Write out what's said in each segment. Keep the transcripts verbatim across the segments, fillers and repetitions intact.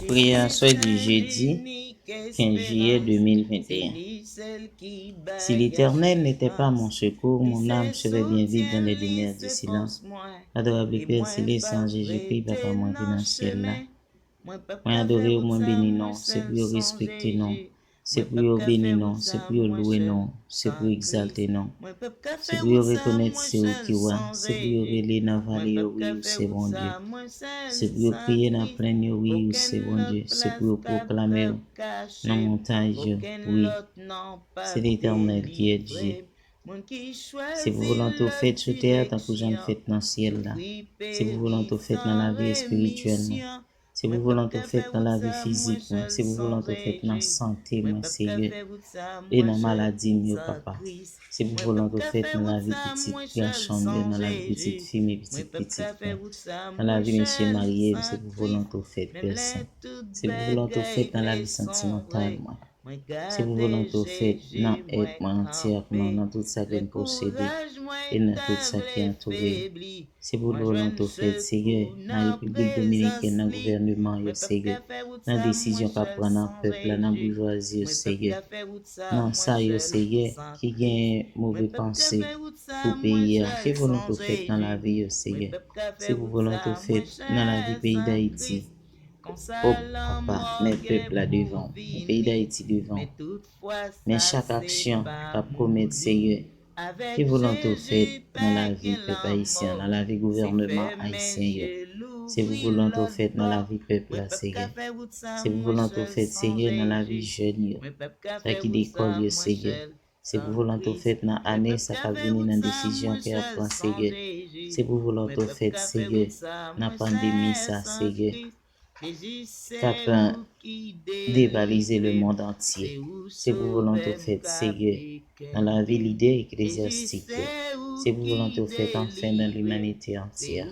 Prière soir du jeudi quinze juillet deux mille vingt et un. Si l'Éternel n'était pas mon secours, mon âme serait bien vide dans les demeures du silence. Adorable Père Céleste, san Jezikri, Papa mwen ki nan syèl la, mwen adore w, mwen beni non w, se pou yo respekte non w, se pou yo beni non w, se pou yo lwe non w, se pou yo egzalte non w, se pou yo rekonèt se ou ki wa, se pou yo rele nan vale yo, wi, ou se Bondye. Se pou yo kriye nan plenn yo, wi, ou se Bondye. Se pou yo pwoklame w nan montay yo, wi. C'est l'Éternel qui est Dieu. Se pou volonte w fèt sou tè a tankou jan l fèt nan syèl la. Se pou volonte w fèt nan lavi espirityèl mwen. Se pou volonte w fèt nan lavi fizik mwen. Se pou volonte w fèt nan sante mwen, Seyè, e nan maladi m yo, Papa. Se pou volonte w fèt nan lavi pitit gason m yo, nan lavi pitit fi m e pitit pitit mwen, nan lavi mesye marye m. Se pou volonte w fèt, Pè Sen. Se pou volonte w fèt nan lavi santimantal mwen. Se pou volonte w fèt nan èt mwen antyèman, nan tout sa ke m posede e nan tout sa ki antoure m. Se pou volonte w fèt, Seyè, nan Repiblik Dominikèn, nan gouvèneman yo, Seyè, nan desizyon k ap pran nan pèp la, nan boujwazi yo, Seyè, nan sa yo, Seyè, ki gen move panse pou peyi a. Ke volonte w fèt nan lavi yo, Seyè. Se pou volonte w fèt nan lavi peyi Dayiti. O Papa, men pèp la devan w, men peyi Dayiti devan w, men chak aksyon k ap komèt, Seyè, ke volonte w fèt nan lavi pèp ayisyen an, nan lavi gouvèneman ayisyen yo. Se pou volonte w fèt nan lavi pèp la, Seyè. Se pou volonte w fèt, Seyè, nan lavi jèn yo, sa ki lekòl yo, Seyè. Se pou volonte w fèt nan ane sa k ap vini, nan desizyon ke y ap pran, Seyè. Se pou volonte w fèt, Seyè, nan pandemi sa, Seyè, k ap devalize lemonn antye. Se pou volonte w fèt, Seyè, nan lavi lidè eklezyastik yo. Se pou volonte w fèt anfen nan limanite antyè.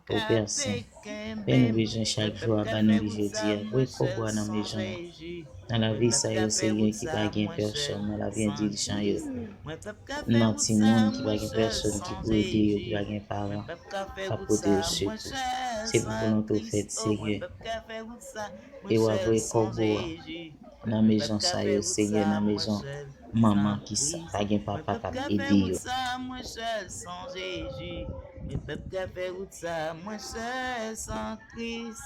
O Pè Sen, fè nou bezwen chak jou a, ba nou li jodi a. Voye kòb ou a nan mezon yo. Nan lavi sa yo, Seyè, ki pa gen pèsòn, nan lavi endilijan yo, nan timoun ki pa gen pèsòn ki pou ede yo, ki pa gen paran k ap pote yo sekou. Se pou volonte w fèt, Seyè. E w a voye kòb ou a nan mezon sa yo, Seyè, nan mezon manman ki sa, pa gen papa k ap ede yo. Men pèp k ap fè wout sa, mwen sè san Kris.